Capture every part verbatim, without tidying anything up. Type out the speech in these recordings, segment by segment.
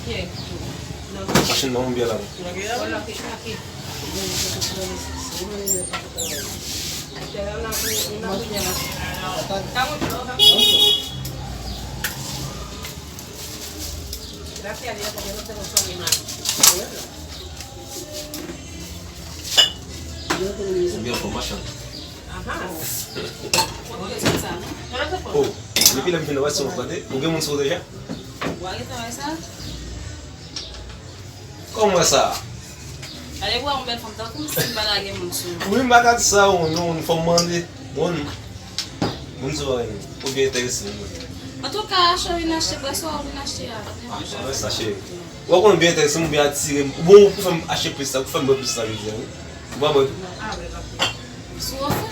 Machin nan, yon byè la. Ou byen fò, machann. Oh, depi lè m vin la, wè si w tande. Ou gen moun sou ou deja? Kòman sa? Ale bwa yon bèl fanm tankou m si m pa ta gen moun sou mwen. Wi, m pa ka di sa, ou non, fò m mande. Bon, moun sou pa gen, ou byen enterese m. Antouka, cheri, vin achte bwè sa, ou vin achte a. Ah, sa, sa, cheri. Ou konn byen enterese m, ou byen atire m. Bon, ou pou fè m achte plis sa, ou pou fè m bwè plis sa, jodi a, wi. Ou pa bwè tou? Ah, wi, ok. Sou ou fè?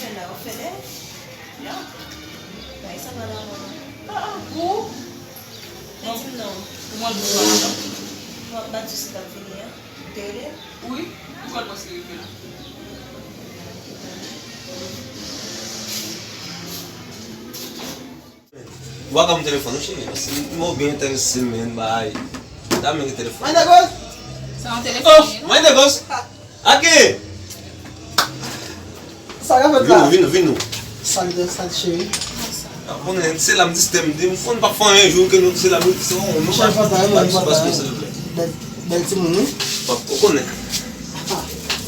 Fè la, ou fè lè? Non. Bay sa pa la, non. Ah, ah, pou? Mwen di m non. Pou mwen di w pa la. Mwen bat sou sit ap vini an. Ou te rele? Wi, m kwè l pase rive la. Ou pa ka ban m telefòn ou, cheri, paske m, m byen enterese, men, bay. Ta men gen telefòn. Mwen negos! Sa yon telefòn. Oh, mwen negos! Ake! Sa ka fèt la? Vin nou, vin nou, vin nou. Salut, salut, cheri. A konnen, se la m di, se m di, m fò n pa fè anyen jou ke nou se la, nou se yon, nou pa, pa dispas konsa, silvouplè. Bèl, bèl timoun, wi. Ou konnen.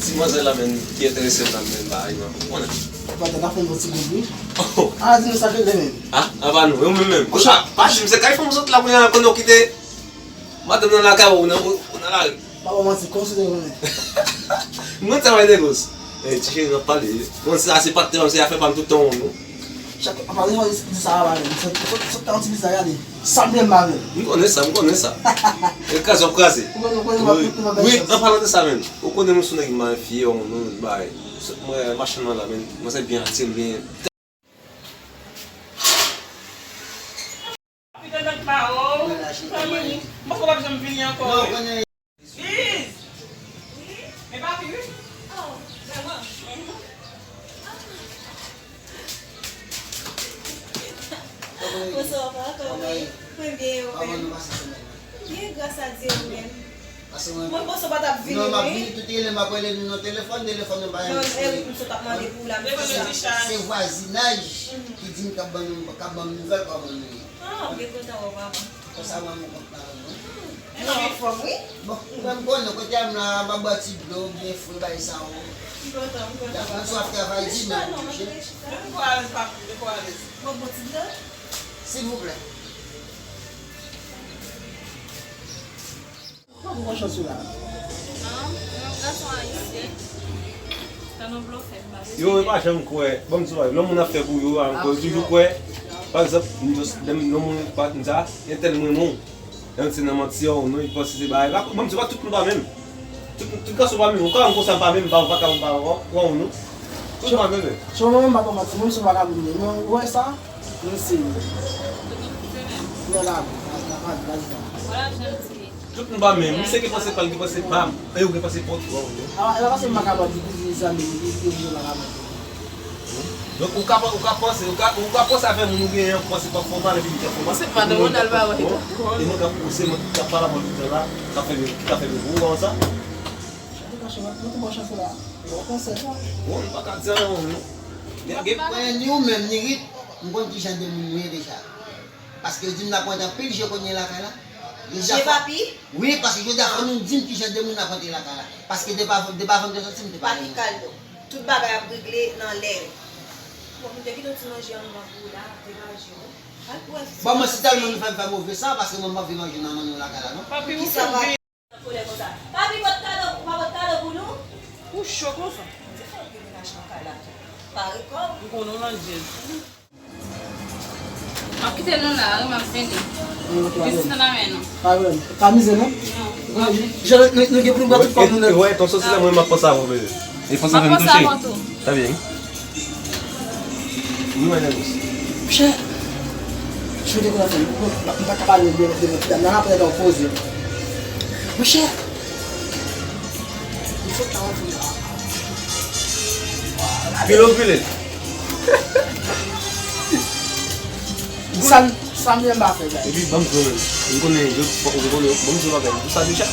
Ti manzè la menm ki enterese m nan menm bagay nan. Ou konnen. Ou pa ta fè yon ti goud, wi. A, di nou sa ke l ye menm. A, a pa nou, yo menm menm. Monchè, pa di m se kay fanm sot la kounye a, konnen w kite madanm nan lakay ou, ou nan, ou nan lari. Pa ba w manti, kòm si w te konnen. M konn sa bay negos. Eh, ti cheri, n ap pale. Bon, sa se patnè m, se afè pa m tout tan, non. Chak, apa li di sa a, pa menm. Sot, sot, sot tan ti bizay, gade. Sa m byen mal. M konnen sa, m konnen sa. E kraze, w ap kraze. Ou konnen, ou konnen, wi, wi, an palan de sa menm. Ou konnen m sou nèg m pa fye, yon nou bay. Mwen, machann nan la, men, mwen se byen atire, byen. Piga dat pa o. Mwen la, cheri. Fanmi, mwen pa janm vini ankò. Non, konnen. Liz! Men papi, wi. Oh, vrèman? Bonswa, papa, kòman w ye? Mwen byen, ou menm? Kòman nou pase semèn nan? Byen, gras a Dye, ou menm? Paske mwen, mwen panse w pa t ap vini, non, m ap vini, tout rele m ap rele nou nan telefòn, telefòn nou pa janm disponib. Non, Eric, m sot ap mande pou w la, m di sa. Se vwazinaj ki di m k ap ban nou, k ap ban m nouvèl kòman nou ye. Ah, m byen kontan wè w, papa. Konsa mwen, mwen kontan wè w. Ou anfòm, wi. Bon, mwen, m konnen, kote a m la, m ap bwè ti dlo, byen fre, bay sa, wi. M kontan, m kontan, papa. Mwen sou ap travay di, men. Chita non, mwen, chita. Depi w alèz, papi, depi w alèz. W ap bwè ti dlo? Silvouplè. Mwen pran chans ou la. Non, yon gason ayisyen. Tann yon blofè, m pa bezwen. Yo, yo pa janm kwè. Ban m di w, lè yon moun ap fè pou yo, yo pa janm kwè. Yo toujou kwè. Pa egzanp, m just, lè m, yon moun pa, m di, a, entèl m renmen w. Lè m di se nan manti an, non, li panse se bagay. Ban m di w, pa tout moun pa menm. Tout, tout gason pa menm. Ou ka wè m konsa, m pa menm, m pa, m pa ka, m pa wè w, non. Tout moun pa menm. Sou mwen menm, m pa pran manti, mwen, sou vagabon, men ou wè sa? Mwen se. Tout moun se menm. Nèg la, la, la, la, la, la. Tout moun pa menm. Misye gen panse pa l, gen panse pa m. E yo gen panse pa w tou. A, e pa paske m vagabon, di, di, di zanmi, di, di, di vagabon. Donk, ou ka, ou ka panse, ou ka, ou ka panse avè moun ou genyen an, panse pa fò mal, epi li fè fò mal. Se pa de moun al ba wè. E mwen k ap pouse, mwen k ap pale avè w toutan la, k ap fè, k ap fè gwo, ou wè sa? Mwen te pran chans la. Bon, ou pa ka di anyen, non. Mwen, ni ou menm, ni Rit, m konn ki jan de moun nou ye deja. Paske yo di m n ap rantre anpil je kounye lakay la. Je papi? Wi, paske jodi a fò nou di m ki jan de moun n ap rantre lakay la. Paske depi avan, depi avan m te soti, m te pa renmen. Papi Kaldo, tout bagay ap regle nan lè. Bon, m te kite yon ti manje an nan pou ou la, degaje w. Al pou wè si... Bon, mwen, si tèlman nou fè m fè move san, paske mwen, m pa vle manje nan men nou lakay la, non. Papi, ou fè m ri. Kolè konsa. Papi, pot kado, ou pa pot kado pou nou? Ou cho konsa. Mwen te fè yon demennaj nan kay la tou. Pare kò w. M konnen w nan djèz. M ap kite nou la, wi, m ap vini. Biznis nan nan men nou. Pa pwoblèm. Pa mize, non? Non. Jan nou, nou, nou gen pou nou bwè tout kòb nou nèt. Wè, ton soti la, mwen, m ap panse avè w, bebe. E panse avè m tou, cheri. Trè byen. Wi, mwen, Nègous. Monchè, jodi kounye a, m pa ka pale de, de, de, nan apre nan poze. Monchè, m sot la, m fin. Pile w pile. Sa m, sa m menm pa fè, guys. Epi, ban m di w, m konnen, yo, ou konnen, ban m di w bagay, pou sa deja.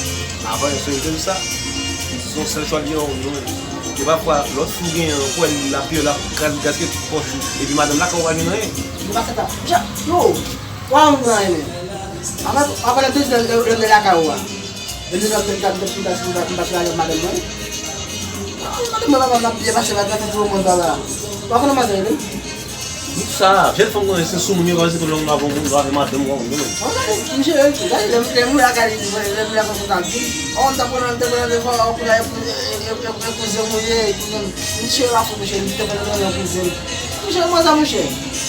Avan, se yon sa, se yon sèl chwa li an, ou menm. E pafwa, lòt fi w genyen an, ou kwè l ap pye, l ap kraz gaske tout pòch ou. Epi madanm lakay ou pa jwenn anyen. Yo, pa fè sa. Yo, yo, pa yon anyen, men. Avan, avan, lè te, lè, lè, lè lakay ou a. Lè nou ap fè gad de pou gad pou gad pou gad madanm mwen. Ah, madanm mwen pa, pa, pa byen pase, pa fè ti moun papa. Pa konnen madanm mwen. Sa, jèn fanm konnen se sou moun yo, se pou lòm la pou moun, la madanm ou, non. Misye, lè, lè, lè moun la gade, lè moun la konn kontak di, oh, m ta pran, m ta pran, m ta pran, oh, kounye a, e, e, e, e, kouzen mwen ye, kouzen m. Misye pa fou, misye, li te fè nan yon kouzen. Misye, mwen sa, monchè.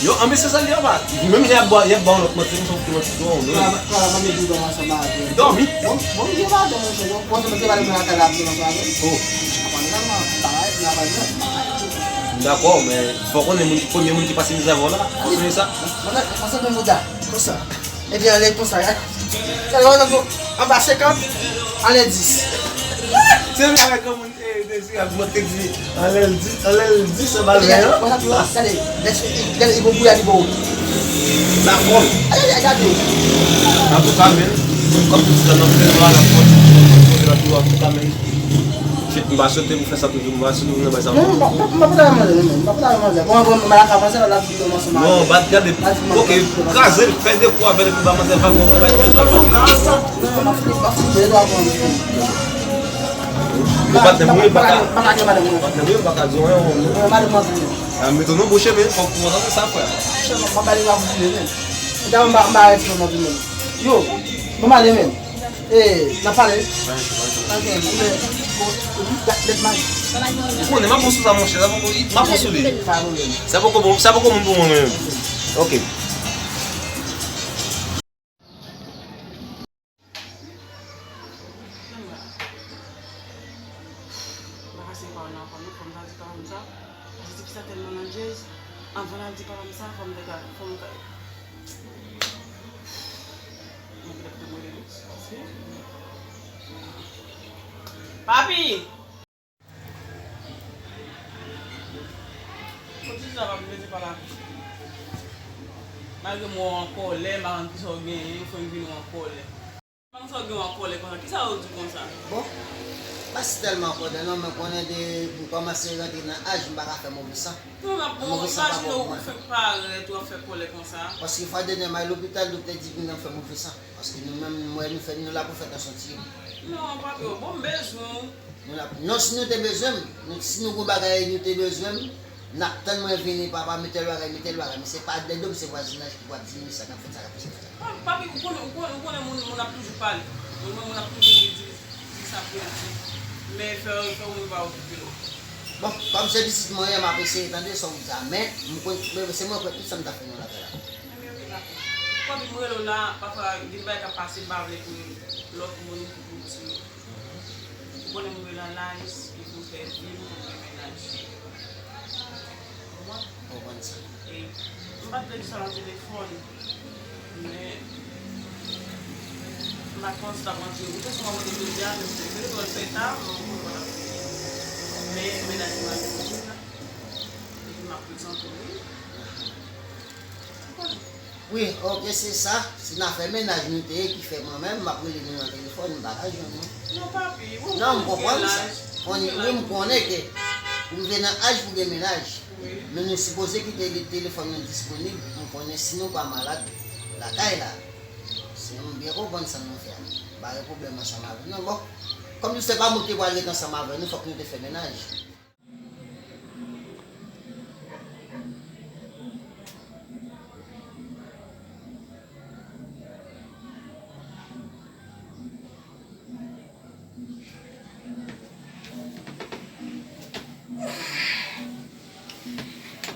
Yo, anben se sa l ye, pa. Menm lè y ap ba, y ap ba w lòt manti, m santi manti tou, non. Kòman, kòman, mande pou w ansanm avè m. Dòmi. Bon, bon, m gen madanm, monchè. Bon, bon, se mwen ki pale mwen lakay la, m ansanm avè m. Oh. Apa, nan, nan, bagay, nan, bagay, nan, bagay. Dakò, men fò w konnen moun ki, premye moun ki pase mizè avè w la, se sa. Mwen, mwen, mwen, se mwen, mouda. Konsa. Epi, anlè konsa, ya. Sa, yo, nan, anba senkant, anlè dis. Se mwen avèk yon moun. E, Dezirab, mwen te di, anlè l di, anlè l di, se pa l ven an. Gade, gade, gade, li gon bouyadi pou ou. Sa fò. Gade, gade, gade. Antouka, men, kòm tout tan nan fè, nou al ap fò, antouka, men, shit, m pa swete pou fè sa toujou, m pa swete pou nan bay sa. Non, m pa, m pa, m pa pou ta manje, non, m pa pou ta manje. Bon, bon, malaka, manje, la, la, tout le monde se marie. Non, bat, gade, ok, kraze l, fè de kou avè l, epi ba manje, va, bon, bay, bay, bay, bay. Non, m ap fini, m ap fini, m ap fini. Bon, patnè m, wi, m pa ka. Patnè m, wi, m pa ka di w anyen, non. Mwen, madanm mwen vini. A, mete w nan bon chemen, fòk ou kontan sa, frè. Chè, m ap pale la pou vini, men. Egal, m pa, m pa rete nan vini. Yo, bon, m ale, men. E, n ap pale. Ok, men, bon, lèt mari. Ou konnen, m ap pran sou sa, monchè, sa poko, m ap pran sou li. Pa pwoblèm. Sa poko bon, sa poko moun pou mwen, menm. Ok. Janm la. M pa ka seye pawòl nan ankò non, fò m ta di papa m sa. Paske depi sa tèlman nan djez, anvan l al di papa m sa, fò m te ka, fò m ka. Mwen genlè te mele wi, paske. Papi! Poukisa w ap leve pa la? Malgre m wè w an kòlè, m pa konn kisa w genyen, ou fè m vin w an kòlè. M pa konn sa w gen w an kòlè konsa. Kisa w di konsa? Bon, m pa si tèlman an kòlè non, men konnen de, m kòmanse rantre nan aj, m pa ka fè move san. Non, m ap, move san pa bon pou mwen. Imajine w fenk parèt, w ap fè kòlè konsa. Paske fwa dènye m al lopital, doktè di m nan fè move san. Paske nou menm, m wè nou fè, nou la pou fè tansyon tiye m. Non, papi, bon, m bezwen w. Nou la, non, si nou te bezwen m, nou, si nou gon bagay nou te bezwen m, n ap tann mwen vini, papa, men tèl bagay, men tèl bagay. Men se pa dèdòm, se vwazinaj ki pou ap di m sa k ap fèt, sa k ap fèt, sa k ap fèt. Pa-, papi, ou konnen, ou konnen, ou konnen moun, moun ap toujou pale. Ou konnen moun ap toujou di, di, di sa pou l di. Men fè, fè ou menm pa okipe l. Bon, kòm se pitit mwen ye, m ap eseye tande sa w di a, men m konn, men se mwen k wè tout sa m ta fè nan lakay la. Papi, m rele w la, pafwa, gen bagay k ap pase, m pa vle pou lòt moun ki pou di. Ou konnen m rele analiz, li pou fè vi m, pou fè mennaj. Ou konprann? Konprann sa. E m pa t vle di sa nan telefòn, men m pa t panse w t ap rantre. Ou te sou mwen te jodi a, men m te vle w fè ta, mwen konn w ap fini. Men mennaj mwen ap vini la. Epi m ap prezante w, wi. Ou konnen. Wi, ok, se sa. Se nan afè mennaj nou te ye ki fè mwen menm, m ap rele nou nan telefòn, m pa ka jwenn nou. Non, papi, ou... Non, m konprann sa. Wi, m konnen ke ou rive nan aj pou gen mennaj. Wi. Men nou sipoze kite le-, telefòn nou disponib, m konnen si nou pa malad lakay la. Si nou byen konprann sa nou fè a. M pa gen pwoblèm ansanm avè nou. Non, bon, kòm nou se pa moun ki pral ret ansanm avè nou, fòk nou te fè mennaj.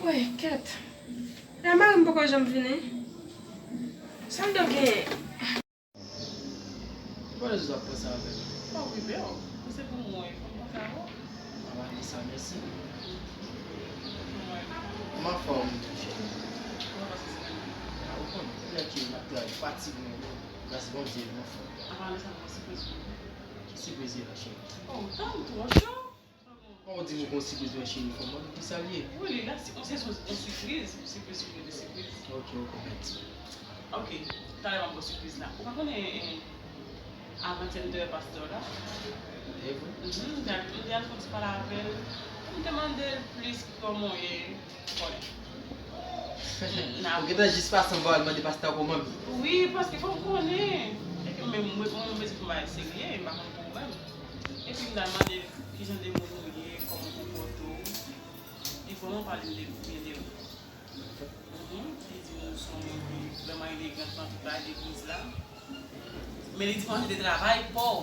Woy, kèt. E mari m poko janm vini. Sa m t ap genyen? Ou pa bezwen ap panse avè l. Fò w okipe w. Ou se pou mwen, fò w panse avè w. Apa Lisa, mèsi. M anfòm, cheri. Kòman pase semèn nan? A, ou konnen, lè ke m ap travay, fatig mwen, men gras Bondye, m anfòm. Apa de sa, m gon sipriz pou ou. Ki sipriz se la, cheri? Oh, tann twò cho. Kòman w di m ou gon sipriz, men cheri, fò m mande w kisa l ye? Wi, li la, se, se, se yon sipriz, sipriz, sipriz, sipriz. Ok, ok, mèsi. Ok, talè m ap ba w sipriz la. Ou pa konnen, eh, avantyè m te wè pastè w la? E vre? Mhm, m te al, m te al fè yon ti pale avè l. M te mande l plis ki kòman w ye, ou konnen. Ou gentan jis pase anba w al mande pastè w kòman m ye? Wi, paske fò m konnen. E ke menm mwen, mwen, mwen bezwen fè yon bagay serye, m pa konn pou ou menm. Epi m t al mande l kijan de moun ou ye, kòman w konpòte w. Li vrèman pale m de, byen de ou. Mhm. Li di m ou se yon moun ki vrèman elegan nan tout bagay legliz la. Men li di m w ap chèche travay pa w.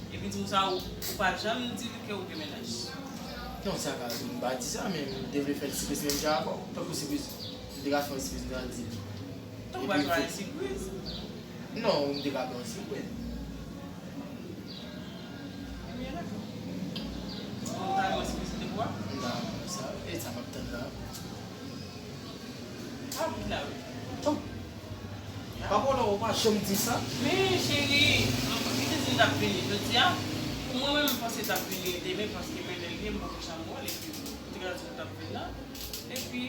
Epi di m sa, ou, ou pa janm di l ke ou gen mennaj. Non, sa ka, m pa di sa, men m te vle fè l sipriz menm jan avè w. Tankou sipriz, m te ka fè yon sipriz, m te ka di l. Tankou w pa fè yon sipriz? Non, m te ka fè yon sipriz. Ebyen, dakò. Ou ta renmen sipriz te bwa? Non, sa, e sa m ap tann la. A, vin la, wi. Tonm. Papa, non, ou pa janm di sa. Men, cheri, m te di m t ap vini jodi a. Pou mwen menm, m panse t ap vini demen, paske men lè l ye, m poko janm wè l, epi ou te ka di m t ap vin la. Epi,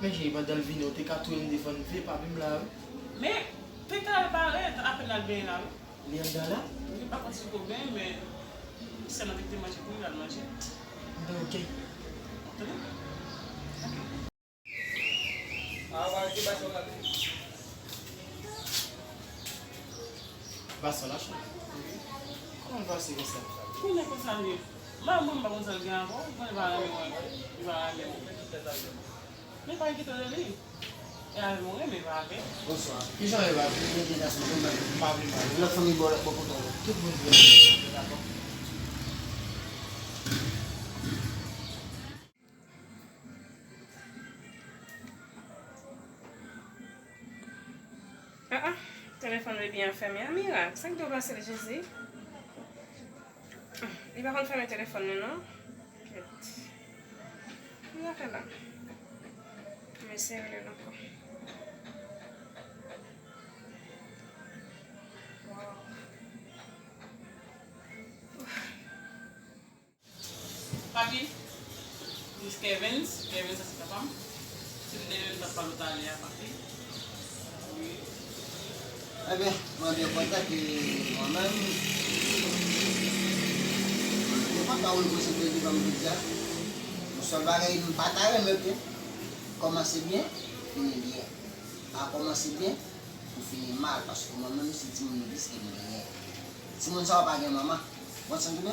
Men cheri, pandan l vini, ou te ka touye m devan vye papi m la, wi. Men, te ka al parèt, apèn al benyen la, wi. Li anndan la? Li pa konn si l ko benyen, men sèlman te kite manje pou li, l al manje. Bon, ok. Tande? Ok. Pase la, cheri. Kòman l pase konsa? Konnen konsa l ye. Mwen, mwen, m pa konn sa l gen avè w, mwen, li pa renmen mwen, li pa renmen mwen. Men pa enkyetew de li. E avè m ou renmen, pa avè l. Bonswa. Kijan w ye, papi? Mwen byen, gason, mwen byen. M pa vle mal. Lòt fanmi bò, bò kote w. Tout moun byen. Dakò. Ah, ah, telefòn baby an fèmen. A mirak, sa k dwe pase l, Jezi? Li pa konn fèmen telefòn li, non. Kèt. Ki zafè la? M eseye rele l ankò. Wow. Papi, Miss Kevins, Kevins sa se papa m. Se m te menm t ap pale w talè a, papi. Wi. Ebyen, mwen byen kontan ke mwen menm, mwen kontan ou reprezante devan m jodi a. Yon sèl bagay, m pa ta renmen ke kòmanse byen, fini byen. Pa kòmanse byen, pou fini mal, paske mwen menm se timoun legliz ke m genyen. Timoun sa yo pa gen manman. Ou konprann sa m di w?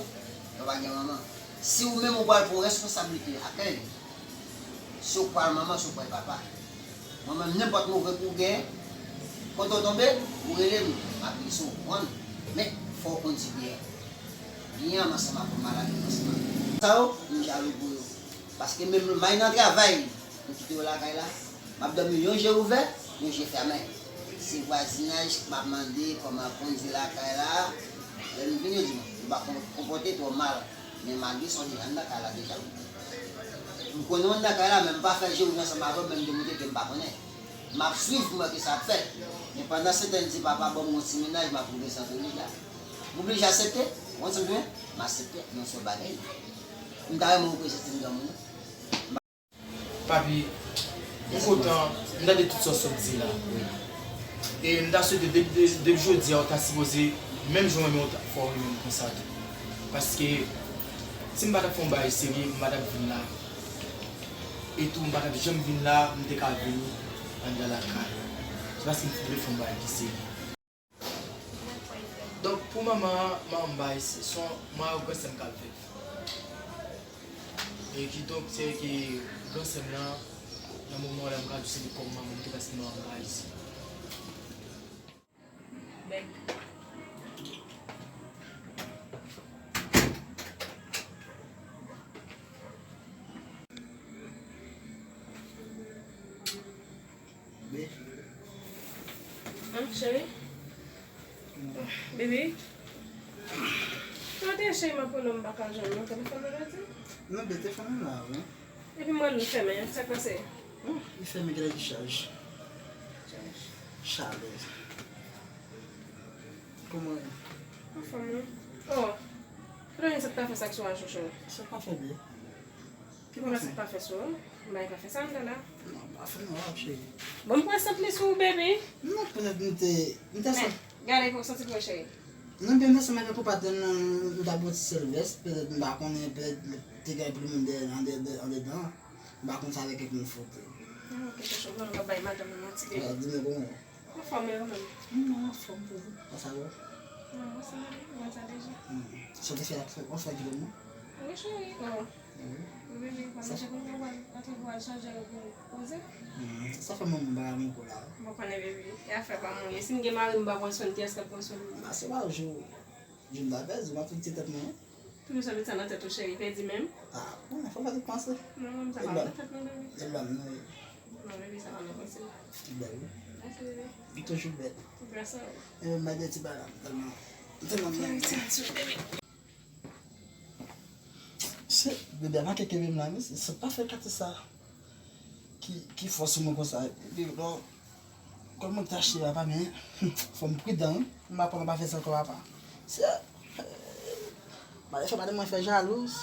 Yo pa gen manman. Si ou menm ou pral pran responsablite akèy, si ou pral manman, si ou pral papa. Mwen menm, nenpòt move kou ou genyen, kote w tonbe, ou rele m, m ap vin sou ou, ou konprann? Men, fò w konn di byen. Byen ansanm ak ou, maladi ansanm ak ou. Sa yo, m jalou pou yo. Paske menm m al nan travay, m kite yo lakay la, m ap dòmi yon je ouvè, yon je fèmen. Se vwazinaj k ap mande kòman kondui lakay la. Lè m vin, yo di m, ou pa kon-, konpòte twò mal. Men malgre sa, w deja anndan kay la deja, wi. M konnen w anndan kay la, men m pa fè je ouvè ansanm avè w, men m demontre ke m pa konnen. M ap swiv pou m wè kisa ap fèt. Men pandan se tan, l di, papa, ban m yon ti mennaj, m ap reprezante legliz la. M oblije aksepte, ou konprann sa m di w? M aksepte, men yon sèl bagay. M ta renmen w reprezante m granmoun. Papi, m kontan, m tande tout sa w sot di la. E m ta swete depi, depi jodi a, ou ta sipoze, menm jan w renmen w, fò w renmen m konsa tou. Paske, si m pa t ap fè yon bagay serye, m pa t ap vin la. E tou, m pa t ap janm vin la, m te ka vini anndan lakay. Se paske m vle fè yon bagay ki serye. Donk, pou manman an, manman m bay, se, se yon, mwen ak gran sè m k ap viv. E kidonk, se ke gran sè m nan, nan moman w la, m ka di w se li kòm manman m tou, paske manman m pa isit. Bèk. Hum, cheri? Baby? Kòman w te Cheri, m ap rele w, m pa ka jwenn ou. Telefòn nan rete? Non, byen, telefòn nan la, wi. Epi m rele l, li fèmen. Sa k pase? Oh, li fèmen, genlè li chaj. Chalè. Kòman w ye? Anfòm, wi. Oh, Florine, sa k ta fè sa k sou a, chouchou? Sa k pa fè byen. Ki pase? Sa k pa fè sou ou? M bay pa fè sa anndan la. Non, pa fè non, cheri. Bon, m pran sant li sou ou, baby. Non, petèt m te, m te Men, gade pou w santi pou w, cheri. Non, byen, m te sanble pou patnè m nan, m t ap yon ti sèl vès, petèt m pa konnen, petèt te gen pil moun dèyè, andè-, andè-, andedan. M pa konn sa avèk kèk moun fwote. Ah, ok, chouchou, bon, nou pa bay madanm nan manti, baby. Di mwen kòman. Anfòm, e ou menm? Non, anfòm toujou. Sa va? Non, mwen sanble, mwen sa deja. Hmm. Sa te fè ak fè, ou fè grenn, non? Wi, cheri, oh. Wi. Wi, wi, wi, mwen deja konn mwen antre pou al chanje pou poze. Hmm. Sa fè mwen mwen pa renmen kou la. Mwen konnen, baby. E afè pa mwen. Si m gen mari, m pa pran swen, kiyès k ap pran swen m? Pase pa jou, jou m ta pèdi, m ap fikse tèt mwen. Toujou sa met sa nan tèt ou, cheri, pèdi menm. Ah, bon, fò pa tout panse. Non, sa pa nan tèt mwen, baby. E lòm, non, e. Non, baby, sa pa nan panse. Ou bèl, wi. Mèsi, baby. Ou toujou bèl. Gras a ou. E menm, malgre ti bagay la, m tèlman, m tèlman byen. Mèsi, baby. Se, baby, a manke kenbe m la, wi. Se, se pa fè kate sa. Ki, ki fòs sou mwen konsa. Epi, bon, kòm mwen ki te achte papa, men, fò m pridan, wi. M pa, m pa fè sa ankò, papa. Se, malè fè madanm mwen fè jalouz.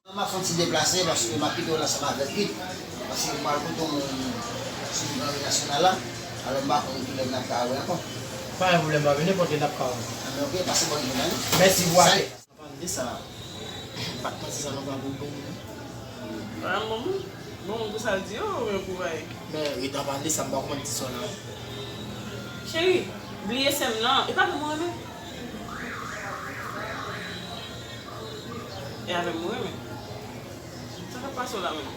M ap fè yon ti deplase, paske m ap kite w la ansanm avèk Pit. Paske m pral kote yon moun sou yon gari nasyonal la. Alò, m pa konnen kilè n ap ka wè ankò. Pa gen pwoblèm, pa gen nenpòt lè n ap ka wè. Ah, men ok, pase bòn jounen, wi. Mèsi pou apèl. Anpalan de sa, m pa t panse sa non, pa pou bon. Ah, bon, bon, bon, pou sa l di, oh, men pou bay. Men, ret anpalan de sa, m pa konprann ti sè w la. Cheri, bliye sè m nan, e pa vre mwen renmen. E avè m ou renmen. Sa k ap pase w la menm?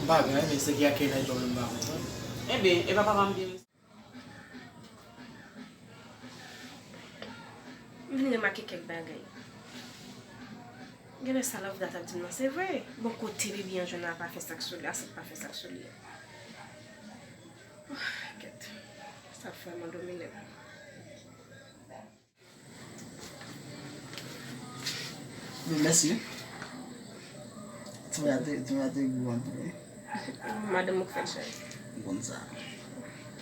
M pa renmen, se ki ak nan jòl m pa konprann. Ebyen, e pa papa m byen. M vin remake kèk bagay. Genlè sa Love Dat ap di m nan se vre. Bon, kote baby an jwenn a pa fè sa k sou li a, sa k pa fè sa k sou li a. Oh, kèt. Sa vrèman domine m. Men mèsi. Travay la te, travay la te gou anpil, wi. Madanm ou k fè l, cheri. M konn sa.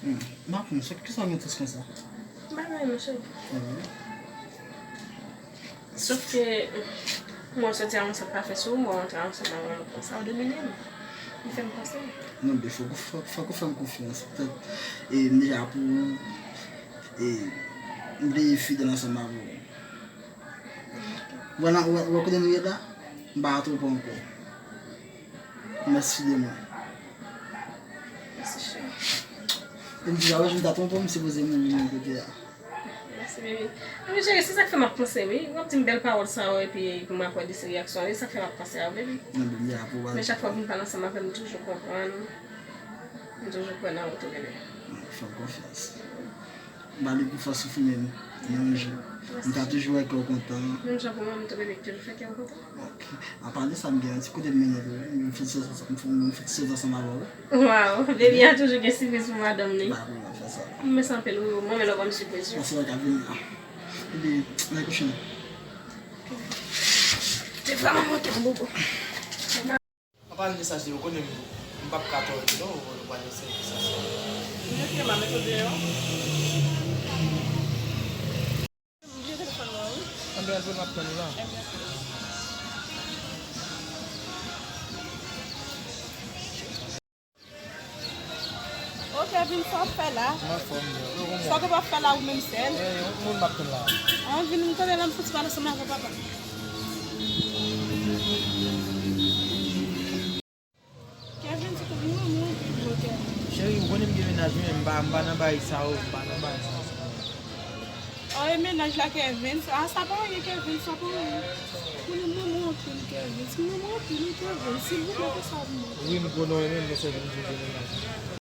Hmm. M pa konn, sòt kisa w gen tris konsa? M pa gen anyen non, cheri. Sòf ke, m wè w soti a yon sant pa fè sou ou, m wè w antre a yon sant pa fè sou ou, sa w domine m. Li fè m panse. Non, men fòk, fòk, fòk ou fè m konfyans. Petèt, e, m deja pou ou, e, m te fidèl ansanm avè w. Ou wè nan, ou wè, ou wè kote nou ye la? M pa atoupe ankò. Mèsi de mwen. Mèsi, cheri. E m di, a wè, m ta twonpe w, m sipoze mouri menm kote a. Mèsi, baby. Epi, cheri, se sa k fè m ap panse, wi. W ap di m bèl pawòl sa yo, epi pou m ap wè de se reyaksyon an, e sa k fè m ap panse a w, baby. Non, baby, a pou. Men chak fwa pou m pale ansanm avè w, m toujou konprann. M toujou kwè nan ou tou, baby. Fè m konfyans. M pa vle pou fòs soufri menm, nan yon jou. M ka toujou wè kè w kontan. Menm jan pou mwen, m tou, baby, toujou fè kè w kontan. Ok. Apa de sa, m gen yon ti kote m mennen tou, wi. M fè ti sòs ansanm, m fè, m fè ti sòs ansanm avè w, wi. Waw, baby a toujou gen sipriz pou madanm li. M pa vle fè sa. Mèsi anpil, wi, mwen menm lè w ban m sipriz, wi. Mèsi, w ka vini a. Epi, lè pwochèn. Te vrèman manke m, bobo. Anpalan de sa, cheri, ou konnen m, m p ap ka tòde non, ou konnen w pral eseye fè sa. Mwen te ma mete w deyò. Bliye telefòn nan, wi. Anben, antre, m ap tann ou la. Ebyen. Ok, vin sa w fè la. M anfòm, bro. Sa w gen pou w ap fè la ou menm sèl? Eh, yon moun m ap tann la. An, vin, m konnen la, m fouti pale ansanm avè papa. Kevin, se tou vin mwen, mwen, pi gwo Kevin. Cheri, ou konnen m gen mennaj, men m pa, m pa nan bagay sa yo, m pa nan bagay sa yo. Oh, e mennaj la Kevin. Ah, sa pa anyen, Kevin, sa pa anyen. Ou konnen m renmen w anpil, Kevin. Si m renmen w anpil, wi, Kevin. Silvouplè, fè sa pou mwen. Wi, m konnen w renmen m, men sèl pou m di w gen mennaj.